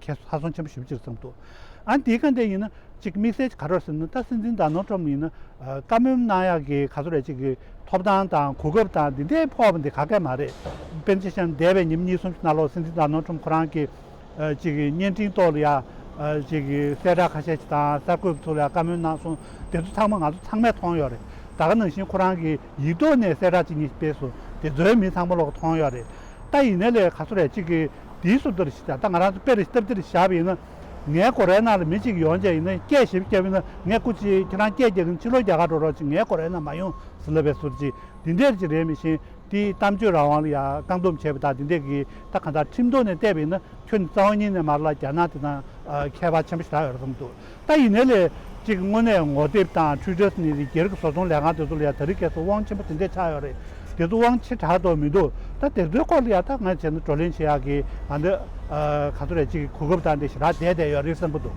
ཁྱད་ཧ་སང་ཆེན་པོ་ཞེ་པོ་ཅིག་བསམ་འདུག་ཨ་འདི་ག་འདྲ་ཡིན་ན་ཅིག་དམིགས་བསལ་ག་རེ་ཟེར་ན་ད་སྲིད་འཛིན་ཌོ་ནལ་ཊམ་ཡིན་ན་བཀའ་མོལ་གནང་ཡག་གི་ག་ཚོད་རེད་ཅིག་གི་ཐོབ་ཐང་དང་གོ་སྐབས་དང་འདི་འདྲའི་ཕོག་པ་འདི་ག་གེ་མ་རེད། དཔེར་ན་ཆ་བཞག་ན་འདས་པའི་ཉིན་གཉིས་གསུམ་ནང་ལོགས་སྲིད་འཛིན་ཌོ་ནལ་ཊམ་ཁོ་རང་གི་ཅིག་གི་བརྙན་འཕྲིན་ཐོག་ལ་ཡ་ཅིག་གི་གསལ་བསྒྲགས་ཁ་ཤས་ཤིག་དང་གསར་འགོད་ཚོ་ལ་ཡ་བཀའ་མོལ་གནང་སོང་། དེ་ཚོ་ཚང་མ་ང་ཚོ་ཚང་མས་མཐོང་ཡོད་རེད། ད་ག་ནང་བཞིན་ཁོ་རང་གི་ཡིག་ཐོག་ནས་གསལ་བསྒྲགས་ཅིག་གཉིས་སྤེལ་སོང་། དེ་ཚོའི་མི་ཚང་མ་ལོག་མཐོང་ཡོད་རེད། ད་ཡིན་ནའི་ལས་ག་ཚོད་རེད་ཅིག་གི་དེའི་སུ་ལྟར་ཞིག་ད་ང་རང་ཚོ་དཔེ་རེ་སྟབས་བདེ་རེ་བཞག་པ་ཡིན་ན་ངའི་སྒོ་རའི་ནང་ལ་མི་གཅིག་ཡོང་བྱས་ཡིན་ན་སྐད་ཞིབ་བརྒྱབ་ཡིན་ན་ངས་སྐུ་མཁྱེན་ཁྱེད་རང་སྐད་རྒྱག་གིན་ཕྱི་ལོགས་རྒྱག་ག་འགྲོ་རོགས་ཅིག་ངའི་སྒོ་རའི་ནང་མ་ཡོང་ཟེར་ལབ་པའི་ཟུར་ཅིག་འདི་འདྲས་ཅིག་རེད། མི་ཤེས། དེའི་གཏམ་བརྗོད་རང་དབང་ལ་ཡང་བཀག་སྡོམ་བྱས་པ་དང་དེ་འདྲས་ཀྱི་ད་གང་ལྟར་ཁྲིམས་ཐོག་ནས་བལྟས་པ་ཡིན་ན་ཁྱོད་ནི་རྩ་བ་ཉིད་ནས་མ་རེད་ལ་རྒྱ་ནག་དེ་དང་ཨ་ཁྱད་པར་ཆེན་པོ་ཞེ་དྲག་ཡོད་རེད་བསམ་འདུག་ད་ཡིན་ནའི་ལས་གཅིག་དངོས་གནས་ངོ་དེབ་དང་ཊུའི་ཊར་ནི་རིགས་སྒེར་གྱི་བཟོ་ཚོང་ལས་ཁང་དེ་ཚོ་ལ་ཡང་དེ་རིང་ཁ་སང་དབང་ཆེན་པོ་དེ་འདྲས་ཆགས་ཡོད་རེད། དེ་ཚོ་དབང་ཆེ་དྲགས་མདོག་མི་འདུག་ད་དེ་ཚོའི་སྐོར་ལ་ཡང་ད་ང་བྱས་ན་བགྲོ་གླེང་བྱེད་ཡག་གི་ང་འདི་ཨ་ག་ཚོད་རེད་གཅིག་གོ་སྐབས་དང་དེ་ཞེ་དྲག་བསྡད་བསྡད་ཡོད་རེད་བསམ་གྱི་འདུག་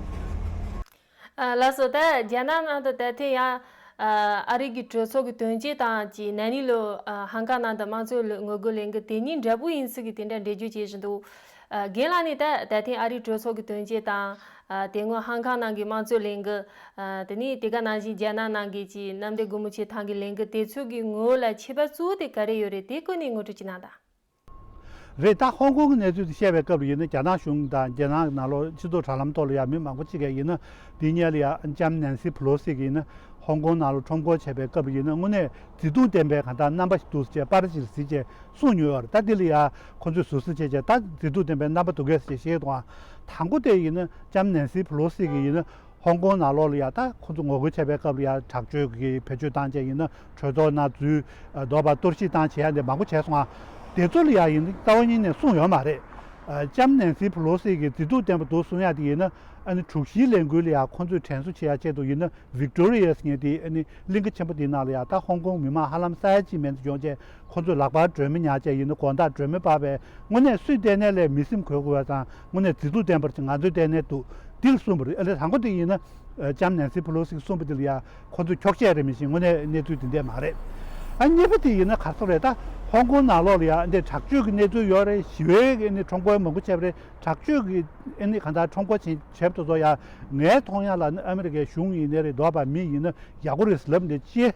ཨ་ལགས་སོ། ད་རྒྱ་ནག་ནང་དུ་ད་ཐེངས་ཡང་ཨ་ཨ་རི་གི་གྲོས་ཚོགས་ཀྱི་དོན་གཅོད་དང་གཅིག་ན་ནིང་ལོ་ཨ་ཧང་ཀང་ནང་དུ་དམངས་གཙོའི་ལུ་ངོ་རྒོལ་ལས་འགུལ་དེ་གཉིས་འདྲ་པོ་ཡིན་ཚུལ་གྱི་དེ་འདྲ་འགྲེལ་བརྗོད་བྱེད་བཞིན་འདུག་ཨ་རྒན་ལགས་ནས་ད་ད་ཐེངས་ཨ་རིའི་གྲོས་ཚོགས་ཀྱི་དོན་གཅོད་དང་ཨ་དེ་སྔོན་ཧང་ཀང་ནང་གི་དམངས་གཙོའི་ལས་འགུལ་ཨ་དེ་ནས་དེ་ག་ནང་བཞིན་རྒྱ་ནག་ནང་གི་གཅིག་གནམ་བདེ་སྒོ་མོ་ཆེའི་ཐང་གི་ལས་འགུལ་དེ་ཚོ་གི་ངོ་བོ་ལ་ཁྱད་པར་གཙོ་བོ་དེ་ག་རེ་ཡོད་རེད། དེའི་སྐོར་ནས་ངོ་སྤྲོད་ཅིག་གནང་དང་། རེད། ད་ཧོང་ཀོང་གི་གནས་ཚུལ་དེ་བཤད་པའི་སྐབས་ལ་ཡིན་ན་རྒྱ་ནག་གཞུང་དང་རྒྱ་ནག་ནང་ལོགས་སྤྱི་ཚོགས་དྲ་ལམ་ཐོག་ལ་ཡང་མི་མང་པོ་ཅིག་གིས་ཡིན་ན་དེ་སྔོན་ལ་ཡང་ལྕམ་ནན་སི་ཕེ་ལོ་སི་གིས་ཡིན་ན་ཧོང་ཀོང་ནང་ལ་ཁྲོམ་སྐོར་བྱས་པའི་སྐབས་ལ་ཡིན་ན་དངོས་གནས་མཛེས་སྡུག་ལྡན་པའི་གང་ལྟར་རྣམ་པ་ཞིག་འདུག་ཟེར་བྱས་པར་ཅིག་གཟིགས་བྱས་གསུངས་མྱོང་ཡོད་རེད། ད་དེ་ལ་ཡང་ཁོ་ཚོས་ཟུར་ཟ་བྱས་བྱས་ད་མཛེས་སྡུག་ལྡན་པའི་རྣམ་པ་འདུག་གས་ཟེར་བཤད་དང་། དང་པོ་དེ་ཡིན་ན་ལྕམ་ནན་སི་ཕེ་ལོ་སི་གིས་ཡིན་ན། ཧོང་ཀོང་ནང་ལོགས་ལ་ཡང་ད་ཁོ་ཚོ་ངོ་རྒོལ་བྱས་པའི་སྐབས་ལ་ཡང་དྲག་སྤྱོད་ཀྱི་བེད་སྤྱོད་བཏང་བྱས་ཡིན་ན་གྲོས་ཚོགས་ནང་འཛུལ་འདོད་པ་གཏོར་བཤིག་བཏང་བྱེད་ཡ་འདི་མང་པོ་བྱས་སོང་ང་། དེ་ཚོ་ལ་ཡང་ཡིན་ན་རྩ་བ་ཉིད་ནས་གསུངས་ཡོད་མ་རེད། ལྕམ་ནན་སི་ཕེ་ལོ་སི་གིས་མཛེས་སྡུག་ལྡན་པ་འདུག་གསུང་ཡ་དེ་ཡིན་ན་ཨ་ནི་དྲུག་བཞིའི་ལས་འགུལ་ལ་ཡང་ཁོ་ཚོས་དྲན་གསོ་བྱེད་ཡ་ཆེད་དུ་ཡིན་ན་ཝིག་ཏོ་རི་ཡ་ཟེར་མཁན་དེ་ཨ་ནི་གླིང་ག་ཆེན་པོ་དེའི་ནང་ལ་ཡང་ད་ཧོང་ཀོང་མི་མང་ཧ་ལམ་ས་ཡ་གཅིག་མན་ཙམ་ཡོང་བྱས། ཁོ་ཚོས་ལག་པར་སྒྲོན་མེ་ཉར་བྱས་ཡིན་ན་དགོང་དག་སྒྲོན་མེ་སྤར་བས་དངོས་གནས་སུས་བལྟས་ནའི་ལས་མི་སེམས་འགུག་དགོས་པ་དང་དངོས་གནས་མཛེས་སྡུག་ལྡན་པར་ཅིག་ང་ཚོས་བལྟས་ནའི་འདུག་འདི་ལ་གསུངས་པ་རེད། ཨ་ལས་དང་པོ་དེ་ཡིན་ན་ལྕམ་ནན་སི་ཕེ་ལོ་སི་གསུངས་པ་དེ་ལ་ཡ་ཁོ་ཚོས་འཁྱོག་བཤད་རེད་མི་ཤེས། དངོས་གནས་གནས་ཚུལ་དེ་འདྲས་མ་རེད། ཨ་གཉིས་པ་དེ་ཡིན་ན་ག་ཚོད་རེད། ད་ཧོང་ཀོང་ནང་ལོགས་ལ་ཡ་འདི་དྲག་སྤྱོད་ཀྱི་གནས་ཚུལ་ཡོད་རེད། ཞི་བའི་ནི་ཁྲོམ་སྐོར་མང་པོ་བྱས་པ་རེད། དྲག་སྤྱོད་ཀྱི་ཨ་ནི་གང་ལྟར་ཁྲོམ་སྐོར་བྱེད་བྱེད་པ་དེ་ཚོ་ཡ་ངའི་མཐོང་ཡ་ལ་ནི་ཨ་མི་རི་ཀའི་གཞུང་ཡིན་ནའི་རེད། འདོད་པ་མི་ཡིན་ན་ཡག་པོ་རེད་ཟེར་ལབ་འདི་ཅི།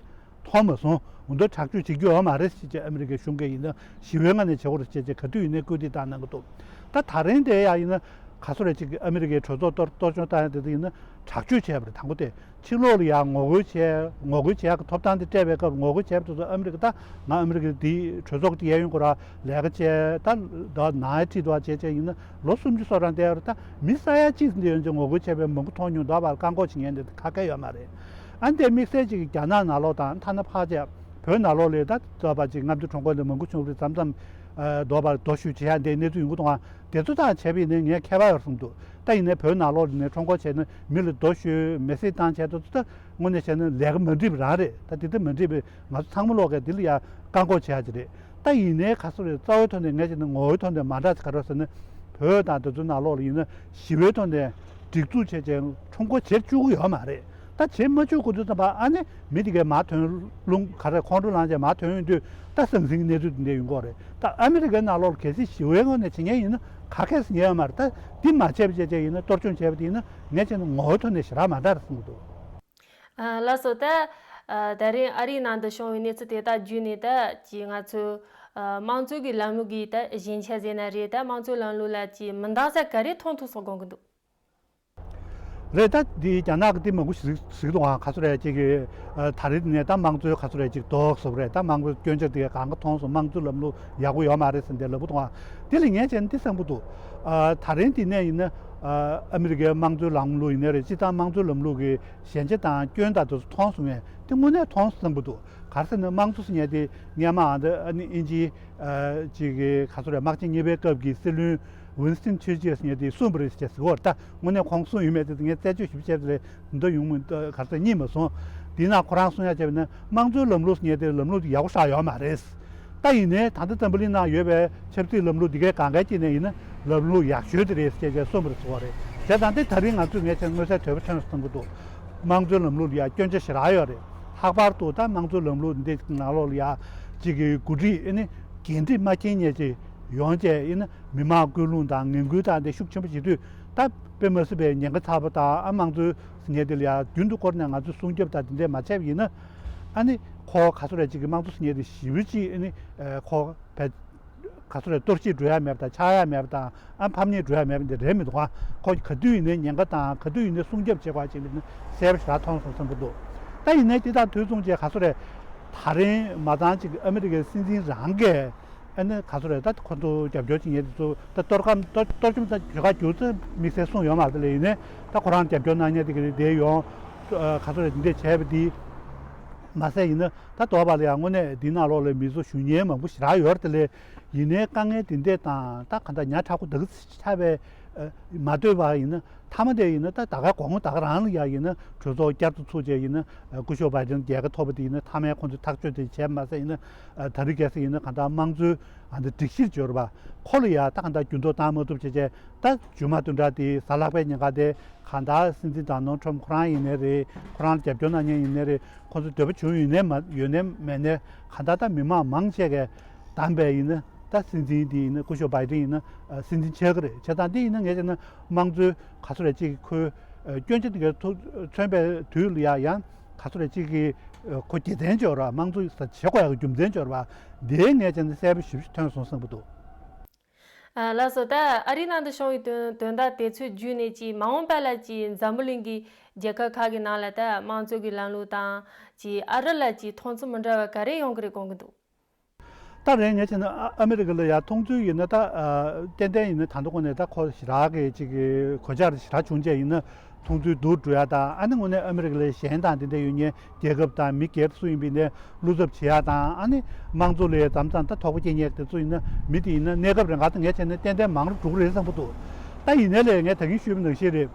མཐོང་མ་སོང་། འོ་འདི་དྲག་སྤྱོད་བྱེད་རྒྱུ་ཡོད་མ་རེད་ཟེར་བྱས་ཨ་མི་རི་ཀའི་གཞུང་གིས་ཡིན་ན་ཞི་བའི་ངང་ནས་བྱེད་དགོས་རེད་ཟེར་བྱས་ག་དུས་ཡིན་ནའི་སྐུལ་འདེད་བཏང་གནང་གི་འདུག་ད་ད་རིང་དེ་ཡང་ཡིན་ན་ག་ཚོད་རེད་ཅིག་ཨ་མི་རི་ཀའི་གྲོས་ཚོགས་གཏོར་གཏོར་སྐྱོང་བཏང་ཡ་དེ་དུ་ཡིན་ན་དྲག་སྤྱོད་བྱས་པ་རེད། དང་པོ་དེ་ཕྱི་ལོགས་ལ་ཡང་ངོ་རྒོལ་བྱས་ངོ་རྒོལ་བྱེད་ཡག་གི་ཐོབ་ཐང་དེ་སྤྲད་པའི་སྐབས་ངོ་རྒོལ་བྱས་པ་དེ་ཚོ་ཨ་མི་རི་ཀ་ད་ང་ཨ་མི་རི་ཀའི་དེའི་གྲོས་ཚོགས་ཀྱི་གཡས་གཡོན་ཁོ་ར་ལས་ཀ་བྱས་ད་ད་ནང་ཁྲིད་འདུག་བྱས་བྱས་ཡིན་ན་ལོ་སུམ་ཅུ་སོ་རང་བསྡད་ཡོད་རེད། ད་མི་ས་ཡ་གཅིག་ཙམ་དེ་ཡོང་ཅིག་ངོ་རྒོལ་བྱས་པའི་མང་པོ་མཐོང་མྱོང་འདུག་པར་བཀག་འགོག་བྱེད་མཁན་དེ་ཁ་སྐད་ཡོད་མ་རེད། ཨ་ནི་དེ་དམིགས་བསལ་གཅིག་གིས་རྒྱ་ནག་ནང་ལོགས་དང་ཐ་ན་ཕལ་ཆེར་བོད་ནང་ལོགས་ལ་ད་ལྟ་བ་ཅིག་རྔམ་སྟོན་ཁྲོམ་སྐོར་ལ་མང་པོ་བྱུང་བ་རེད། མཚམས་མཚམས་ལྡོག་པར་རྡོ་གཞུས་བྱེད་ཡ་འདི་གནས་ཚུལ་ཡོང་གི་འདུག་ཨ། དེ་ཚོ་དང་བྱས་པ་ཡིན་ན་ངས་ཁྱད་པར་ཡོད་བསམ་འདུག་ད་ཡིན་ནའི་བོད་ནང་ལོགས་ནས་ཁྲོམ་སྐོར་བྱས་ན་མི་ལ་རྡོ་གཞུས་མེ་བསྲེགས་བཏང་བྱས་དུས་ད་དངོས་གནས་བྱས་ན་ལས་ཀ་མ་འགྲིག་པ་རང་རེད། ད་དེ་ལྟར་མ་འགྲིག་པའི་ང་ཚོ་ཚང་མ་ལོག་གིས་འདི་ལ་ཡ་བཀག་འགོག་བྱེད་ཡ་ཅིག་རེད། ད་ཡིན་ནའི་ག་ཚོད་རེད། རྩ་བའི་ཐོག་ནས་ངས་བྱས་ན་ངོ་བོའི་ཐོག་ནས་མ་འདྲ་ཅིག་ག་རེ་ཟེར་ན་བོད་དང་དེ་ཚོའི་ནང་ལོགས་ལ་ཡིན་ན་ཞི་བའི་ཐོག་ནས་སྒྲིག་འཛུགས་བྱས་བྱས་ཁྲོམ་སྐོར་བྱེད་བཅུག་གི་ཡོད་མ་རེད། ད་བྱེད་མ་བཅུག་དགོས་དུས་ཙམ་པ་ཨ་ནི་མི་དེ་གས་མར་ཐོན་རླུང་ག་རེ་ཁོང་ཁྲོ་ལངས་བྱས་མར་ཐོན་ཡོང་དུས་ད་ཟང་ཟིང་གི་གནས་ཚུལ་དེ་འདྲ་ཡོང་གི་རེད། ད་ཨ་མི་རི་ཀའི་ནང་ལོགས་ལ་གལ་སྲིད་ཞི་བའི་ངང་ནས་བྱེད་མཁན་ཡིན་ན་ ག་གེ་སུ་ཉན་ཡོད་མ་རེད། ད་འདི་མ་བྱས་པ་བྱས་བྱས་ཡིན་ན། གཏོར་སྐྱོན་བྱས་པ་དེ་ཡིན་ན་ངས་བྱས་ན་ངོ་བོའི་ཐོག་ནས་ཞེ་དྲག་མ་འདྲ་རེད་གསུང་གི་འདུག། ཨ། ལགས་སོ། ད་ཨ་ད་རིང་ཨ་རིའི་ནང་དུ་བྱུང་བའི་གནས་ཚུལ་དེ་དག་བརྒྱུད་ནས། ད་ཅིག་ང་ཚོའི་ཨ་དམངས་གཙོ་གི་ལམ་ལུགས་ཀྱི་ད་ཞན་ཆ་ཟེར་ན་རེད། ད་དམངས་གཙོའི་ལམ་ལུགས་ལ་ཅིག་མི་འདང་ས་ག་རེ་མཐོང་ཐུབ་སོང་དགོངས་ཀྱི་འདུག། རེད། ད་འདི་རྒྱ་ནག་གི་འདི་མང་པོ་ཞིག་ཞིག་འདུག་ཨང་། ག་ཚོད་རེད། ཅིག་གི་ཨ་ད་རེས་ནས་ད་དམངས་གཙོའི་ག་ཚོད་རེད། ཅིག་རྡོག་སོབ་རེད། ད་དམངས་གཙོའི་སྐྱོན་ཆ་དེ་ག་ག་མཐོང་སོང་། དམངས་གཙོའི་ལམ་ལུགས་ཡག་པོ་ཡོད་མ་རེད་ཟེར་འདི་ལབ་ཀྱི་འདུག་ཨང་། དེ་ལ་ངས་བྱས་ན་འདི་བསམ་གྱི་འདུག། ཨ་ད་རིང་འདི་ནས་ཡིན་ན་ཨ་ཨ་མི་རི་ཀའི་དམངས་གཙོའི་ལམ་ལུགས་ཡིན་ནའི་རེད། སྤྱིར་བཏང་དམངས་གཙོའི་ལམ་ལུགས་ཀྱི་ཞན་ཆ་དང་སྐྱོན་དང་དེ་ཚོ་མཐོང་སོང་ངས། དེ་དངོས་གནས་མཐོང་སོང་བསམ་གྱི་འདུག། ག་རེ་ཟེར་ན་དམངས་གཙོ་ཟེར་མཁན་དེ་སྔོན་མ་ཨ་ནི་ཨ་ནི་དབྱིན་ཇིའི་ཨ་ཅིག་གི་ག་ཚོད་རེད། དམག་ཆེན་གཉིས་པའི་སྐབས་ཀྱི་སྲིད་བློན་ཝིན་སི་ཊོན་ཆར་ཆིལ་ཟེར་མཁན་དེས་གསུངས་པ་རེད་ཟེར་གྱི་ཡོད་རེད། ད་དངོས་གནས་ཁོང་གསུངས་ཡོད་མེད་དེ་ངས་རྩད་གཅོད་ཞིབ་བྱས་པ་ལས་འདི་འདྲ་ཡོང་མིན་ག་རེ་ཟེར་རྙེད་མ་སོང་། དེས་ན་ཁོ་རང་གསུང་ཡ་བྱས་པ་ན་དམངས་གཙོའི་ལམ་ལུགས་ཟེར་མཁན་དེ་ལམ་ལུགས་དེ་ཡག་པོ་ཞེ་དྲག་ཡོད་མ་རེད། ད་ཡིན་ནའི་ད་ལྟ་འཛམ་བུ་གླིང་ནང་ཡོད་པའི་ཆབ་སྲིད་ལམ་ལུགས་འདི་གའི་གང་གའི་དཀྱིལ་ནས་ཡིན་ན་ལམ་ལུགས་ཡག་ཤོས་དེ་རེད་ཟེར་བྱས་གསུངས་པ་རེད་ཟེར་བ་རེད། བྱས་ཙང་དེ་ད་རིང་ང་ཚོས་ངས་བྱས་མངོན་གསལ་དོད་པོ་ཐོན་སོང་གི་འདུག། དམངས་གཙོའི་ལམ་ལུགས་ལ་ཡང་སྐྱོན་ཆ་ཞེ་དྲག་ཡོད་རེད། ལྷག་པར་དུ་ད་དམངས་གཙོའི་ལམ་ལུགས་འདི་ནང་ལོགས་ལ་ཡང་གཅིག་གི་འགོ་ཁྲིད་ཨ་ནི་འགན་འཁྲི་མ་འཁྱེར་མཁན་ཅིག་ཡོང་བྱས་ཡིན་ན་མི་མང་སྐུལ་སློང་དང་ངན་སྐུལ་དང་དེ་ཤུགས་ཆེན་པོ་བྱེད་དུས། ད་དཔེ་མ་སྲིད་པའི་ཉེན་ཁ་ཚ་པོ་དང་། ཨ་དམངས་གཙོའི་ཟེར་མཁན་དེ་ལ་ཡང་རྒྱུན་དུ་བསྐོར་ནས་ང་ཚོས་སྲུང་སྐྱོབ་དང་དེ་འདྲས་མ་བྱས་པ་ཡིན་ན། ཨ་ནི་ཁོ་ག་ཚོད་རེད། གཅིག་གི་དམངས་གཙོ་ཟེར་མཁན་དེ་ཞེ་པོ་ཅིག་ཨ་ནི་ཁོ་བས་ག་ཚོད་རེད། གཏོར་བཤིག་འགྲོ་ཡ་མེད་པ་དང་། ཆགས་ཡ་མེད་པ་དང་། ཨ་ཕམ་ཉེས་འགྲོ་ཡ་མེད་པ་འདི་རེད་མི་འདུག་ག། ཁོ་ག་དུས་ཡིན་ནའི་ཉེན་ཁ་དང་། ག་དུས་ཡིན་ནའི་སྲུང་སྐྱོབ་བྱེད་དགོས་ཅིག་འདི་ནི་གསལ་པོ་ཞེ་དྲག་མཐོང་སོང་བསམ་གྱི་འདུག། ད་ཡིན་ནའི་དེ་དང་དུས་མཚུངས་བྱས་ག་ཚོད་རེད། ད་རིང་མ་ཚང་གཅིག་ཨ་མི་རི་ཀའི་སྲིད་འཛིན་རང་གིས་ཨ་ནི་ག་ཚོད་རེད། ད་ཁོ་ཚོ་རྒྱབ་སྐྱོར་བྱེད་མཁན་དེ་ཚོ་ད་གཏོར་ཁ་གཏོར་གཏོར་བཅོམ་ད་གྱོད་ཁ་གྱོད་ཚོད་དམིགས་བསལ་གསུངས་ཡོད་མ་རེད། དེ་ལས་ཡིན་ནའི་ད་ཁོ་རང་རྒྱབ་སྐྱོར་གནང་མཁན་དེ་ག་རེ་དེ་ཡོང་ག་ཚོད་རེད། དེ་འདྲས་བྱས་པ་དེ་མ་ཟད་ཡིན་ན། ད་དོགས་པ་ལ་ཡང་དངོས་གནས་འདི་ནང་ལོགས་ལ་མི་ཚོ་ཞུ་མཁན་མང་པོ་ཞེ་དྲག་ཡོད་རེད། དེ་ལས་ཡིན་ནའི་དཀའ་ངལ་འདི་འདྲས་དང་། ད་ག་འདྲ་ཉག་ཕྲ་པོ་འདུག་ཆགས་པའི་མ་ལྟོས་པ་ཡིན་ན། མཐའ་མ་དེ་ཡིན་ན་ད་ད་ག་གོང་ད་ག་རང་ལ་ཡ་ཡིན་ན་གྲོས་ཚོགས་བསྐྱར་དུ་ཚུགས་བྱས་ཡིན་ན། སྐུ་ཞབས་བྷའི་ཌེན་རྒྱལ་ཁ་ཐོབ་པ་དེ་ཡིན་ན་མཐའ་མའི་ཁོང་ཚོས་ཐག་གཅོད་དེ་བྱས་མ་ཟད་ཡིན་ན། ད་རེས་གལ་སྲིད་ཡིན་ན་ག་འདྲ་དམངས་གཙོའི་ཨ་འདི་སྒྲིག་གཞིར་འབྱོར་བ་ཁོ་ལ་ཡ་ད་ག་འདྲ་འགྱུར་ལྡོག་བཏང་མ་ཐུབ་བྱས་བྱས། ད་ཇུ་མ་བདུན་ཕྲག་དེ་གཟའ་ལྷག་པའི་ཉིན་ཀ་དེ་གང་ལྟར་སྲིད་འཛིན་ཌོ་ནལ་ཊམ་ཁོ་རང་ཡིན་ནའི་རེད། ཁོ་རང་ལ་རྒྱབ་སྐྱོར་གནང་མཁན་ཡིན་ནའི་རེད། ཁོ་ཚོ་འདོད་པ་བྱུང་ཡོད་ནའི་མ་ཡོད་ནའི་མེད་ནའི། གང་ལྟར་ད་མི་མང་མང་ཆེ་གས་བདམས་པའི་ཡིན་ན། ད་སྲིད་འཛིན་དེ་ཡིན་ན། སྐུ་ཞབས་བྷའི་ཌེན་ཡིན་ན་ཨ་སྲིད་འཛིན་ཆགས་ཀྱི་རེད། བྱས་ཙང་འདི་ཡིན་ན་ངས་བྱས་ན་དམངས་གཙོའི་ག་ཚོད་རེད། གཅིག་གི་ཁོའི་ཨ་སྐྱོན་ཆ་དེ་གས་ཐུག་མཚོན་པའི་དུས་ལ་ཡ་ཡང་ག་ཚོད་རེད། གཅིག་གི་ཨ་ཁོ་དགེ་མཚན་ཅིག་ཡོད་རེད། དམངས་གཙོ་ས་བྱེད་དགོས་ཡག་གི་རྒྱུ་མཚན་ཅིག་ཡོད་རེད་པ། འདི་ངས་བྱས་ན་གསལ་པོ་ཞེ་པོ་ཅིག་ཐོན་སོང་བསམ་གྱི་འདུག། ཨ་ལགས་སོ། ད་ཨ་རིའི་ནང་དུ་བྱུང་བའི་དོན་དོན་དག་དེ་ཚོའི་བརྒྱུད་ནས་ཀྱི་མ་འོངས་པ་ལ་ཀྱི་འཛམ་བུ་གླིང་གི་རྒྱལ་ཁབ་ཁག་གི་ནང་ལ་ད་དམངས་གཙོ་གི་ལམ་ལུགས་དང་ཀྱི་ཨ་རི་ལ་ཀྱི་མཐོང་ཚུལ་མི་འདྲ་བ་ག་རེ་ཡོང་གི་རེད་དགོངས་ཀྱི་འདུག། ད་རེད། ངས་བྱས་ན་ཨ་ཨ་མི་རི་ཀ་ལ་ཡ་མཐོང་ཚུལ་ཡིན་ན། ད་ཨ་ཏན་ཏན་ཡིན་ན་ད་ལྟ་ཁོ་ནས་ད་ཁོ་ཞེ་དྲག་གི་ཅིག་གི་གོད་ཆག་ཞེ་དྲག་བྱུང་བྱས་ཡིན་ན། མཐོང་ཚུལ་སྡུག་འགྲོ་ཡ་དང་། ཨ་ནི་དངོས་གནས་ཨ་མི་རི་ཀ་ལས་གཞན་དང་དེ་འདྲ་ཡོད་མཁན་རྒྱལ་ཁབ་དང་མི་སྒེར་སུ་ཡིན་པ་ཡིན་ནའི་བློ་འཚབ་བྱེད་ཡ་དང་། ཨ་ནི་དམངས་གཙོ་ལ་མཚམས་མཚམས་ད་དོགས་པ་སྐྱེ་མཁན་དེ་ཚོ་ཡིན་ན། མི་དེ་ཡིན་ན་གནས་སྐབས་རིང་ག་ད་ངས་བྱས་ན་ཏན་ཏན་མང་རུ་འགྲོ་གི་རེད་བསམ་གྱི་འདུག། ད་ཡིན་ནའི་ལས་ངས་ད་གིན་ཞུས་པ་ནང་བཞིན་རེད།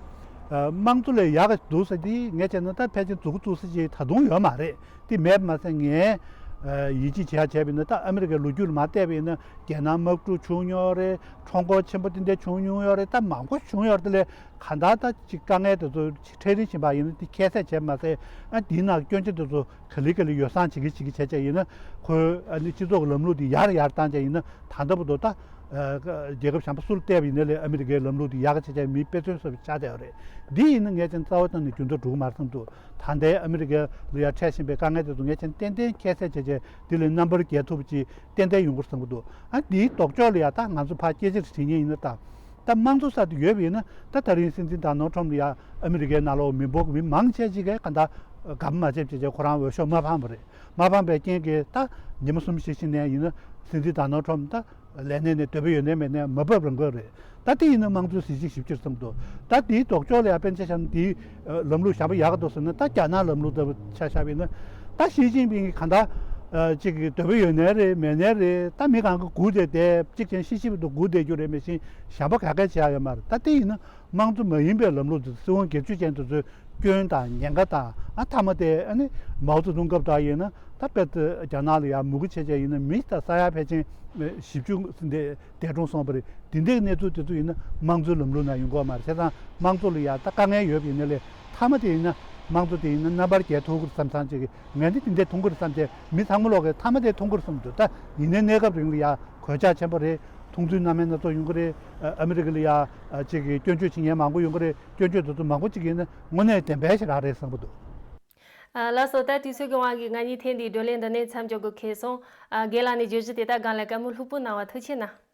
ཨ་དམངས་གཙོ་ལས་ཡག་ག་འདུག་ཟེར་དེ་ངས་བྱས་ན་ད་ཕལ་ཆེར་མཛུབ་གུ་བཙུགས་ས་ཅིག་ད་དུང་ཡོད་མ་རེད། དེ་མེད་པ་མ་ཟད་ངས་ཨ་ཡིད་ཆེས་བྱེད་ཡ་བྱས་པ་ཡིན་ན། ད་ཨ་མི་རི་ཀའི་ལོ་རྒྱུས་ལ་མར་བལྟས་པ་ཡིན་ན། རྒྱལ་ནང་དམག་འཁྲུག་བྱུང་མྱོང་རེད། ཁྲོམ་སྐོར་ཆེན་པོ་དེ་འདྲ་བྱུང་མྱོང་ཡོད་རེད། ད་མང་པོ་བྱུང་ཡོད་རེད། དེ་ལས་གང་ལྟར་ད་ཅིག་དཀའ་ངལ་དེ་ཚོ་ཅིག་འཕྲད་རིམ་བཞིན་པ་ཡིན་ན་དེ་ཁྱད་བསད་བྱས་པ་མ་ཟད། ཨ་དེའི་ནང་སྐྱོན་ཆ་དེ་ཚོ་ག་ལེ་ག་ལེ་ཡོ་བསྲང་བྱེད་ཀྱི་བྱེད་ཀྱི་བྱས་བྱས་ཡིན་ན། ཁོའི་ཨ་ནི་སྤྱི་ཚོགས་ཀྱི་ལམ་ལུགས་དེ་ཡར་ཡར་བཏང་བྱས་ཡིན་ན། ད་ལྟ་བར་དུ་ད་ཨ་རྒྱལ་ཁབ་གཞན་པ་སུ་ལ་བལྟས་པ་ཡིན་ན་ལས་ཨ་མི་རི་ཀའི་ལམ་ལུགས་དེ་ཡག་ག་བྱས་བྱས་མིས་དཔེ་མཚོན་བཟོ་བ་ཆགས་བསྡད་ཡོད་རེད། འདི་ཡིན་ན་ངས་ཀྱང་རྩ་བ་བཏང་ནས་འགྱུར་ལྡོག་འགྲོ་གི་མ་རེད་བསམ་འདུག། ད་ལྟའི་ཨ་མི་རི་ཀ་ལ་ཡ་འཕྲད་བཞིན་པའི་དཀའ་ངལ་དེ་ཚོ་ངས་ཀྱང་ཏན་ཏན་ཁྱད་བསད་བྱས་བྱས་འདི་ལས་རྣམ་པར་རྒྱལ་ཐུབ་པ་ཅིག་ཏན་ཏན་ཡོང་གི་རེད་བསམ་གྱི་འདུག། ཨ་དེའི་ལྡོག་ཕྱོགས་ལ་ཡ་ད་ང་ཚོ་ཕར་སྐད་ཆ་རེ་དྲིས་མཁན་ཡིན་ན། ད་ད་དམངས་གཙོ་ཟེར་དེ་ཡོད་པ་ཡིན་ན། ད་ད་རིང་སྲིད་འཛིན་ཌོ་ནལ་ཊམ་ལ་ཡ་ཨ་མི་རི་ཀའི་ནང་ལོགས་མི་འབོར་མི་མང་ཆེ་ཅིག་གིས་ག་འདྲ་དགའ་པོ་མ་བྱས་བྱས་བྱས་ཁོ་རང་འོས་ཤོག་མ་འཕངས་པ་རེད། མ་འཕངས་པའི་རྐྱེན་གྱིས་ད་ཉི་མ་གསུམ་བཞི་ཞིག་ནས་ཡིན་ན་སྲིད་འཛིན་ཌོ་ནལ་ཊམ་ད་ལས་གནས་ནས་འདོད་པ་ཡོད་ནའི་མེད་ནའི་མ་བབས་རང་དགོས་རེད། ད་དེ་ཡིན་ན་དམངས་གཙོའི་གཟི་བརྗིད་ཞེ་པོ་ཅིག་རེད་བསམ་འདུག། ད་དེའི་ལྡོག་ཕྱོགས་ལ་ཡ་དཔེར་ན་ཆ་བཞག་ན་དེའི་ལམ་ལུགས་གཞན་པ་ཡག་ག་འདུག་ཟེར་ན། ད་རྒྱ་ནག་ལམ་ལུགས་ལྟ་བུ་ཆ་བཞག་པ་ཡིན་ན། ད་ཞི་ཅིན་ཕིང་གིས་གང་ལྟར་ཨ་ཅིག་གི་འདོད་པ་ཡོད་ནའི་རེད་མེད་ནའི་རེད། ད་མི་གང་ག་སྒུག་བསྡད་དེ་གཅིག་ཀྱང་ཤི་ཤི་བར་དུ་སྒུག་བསྡད་རྒྱུ་རེད། མི་གཞན་གཞན་པ་ག་གས་བྱེད་ཡ་ཡོད་མ་རེད། ད་དེ་ཡིན་ན་དམངས་གཙོ་མ་ཡིན་པའི་ལམ་ལུགས་དེ་སྲིད་དབང་སྒེར་གཅོད་ཅན་དེ་ཚོའི་སྐྱོན་དང་ཉེན་ཁ་དང་། ཨ་མཐའ་མ་དེ་ཨ་ནི་མའོ་ཙེ་ཏུང་སྐབས་དང་ཡིན་ན། ད་དཔེ་རྒྱ་ནག་ལ་ཡ་མུ་གེ་བྱས་བྱས་ཡིན་ན་མི་ད་ས་ཡ་ཕལ་ཆེར་བཞི་བཅུ་འདས་འགྲོ་སོང་བ་རེད། དེ་འདྲའི་གནས་ཚུལ་དེ་ཚོ་ཡིན་ན་དམངས་གཙོའི་ལམ་ལུགས་ནང་ཡོང་གི་ཡོད་མ་རེད། བྱས་ཙང་དམངས་གཙོ་ལ་ཡ་ད་དཀའ་ངལ་ཡོད་པ་ཡིན་ན་ལས་མཐའ་མ་དེ་ཡིན་ན་དམངས་གཙོ་དེ་ཡིན་ན་རྣམ་པར་རྒྱལ་ཐུབ་ཀྱི་རེད་བསམ་བསམ་ཅིག་གི། ངས་འདི་དེ་འདྲས་མཐོང་གི་རེད་བསམ་བྱས་མི་ཚང་མ་ལོག་གིས་མཐའ་མ་དེ་མཐོང་གི་རེད་བསམ་འདུག། ད་ཡིན་ནའི་གནས་སྐབས་རིང་ལ་ཡ་གོད་ཆག་ཆེན་པོ་རེད། མཐོང་ཚུལ་སྣང་མེད་སྣ་ཚོགས་ཡོང་གི་རེད། ཨ་ཨ་མི་རི་ཀ་ལ་ཡ་ཨ་ཅིག་གི་སྐྱོན་བརྗོད་བྱེད་མཁན་མང་པོ་ཡོང་གི་རེད། སྐྱོན་བརྗོད་དེ་ཚོ་མང་པོ་ཅིག་ཡིན་ན་དངོས་གནས་བདེན་པ་ཞིག་རང་རེད་བསམ་གི་འདུག། ཨ་ལགས་སོ། ད་དུས་ཚོད་ཀྱི་དབང་གིས་ང་གཉིས་ཐེངས་འདིའི་བགྲོ་གླེང་འདི་ནས་མཚམས་འཇོག་དགོས་ཁེལ་སོང་། ཨ་རྒན་ལགས་ནས་བརྗོད་གཞི་དེ་དག་སྒང་ལ་བཀའ་མོལ་ལྷུག་པོ་གནང་བ་ཐུགས་རྗེ་ཆེ་གནང་།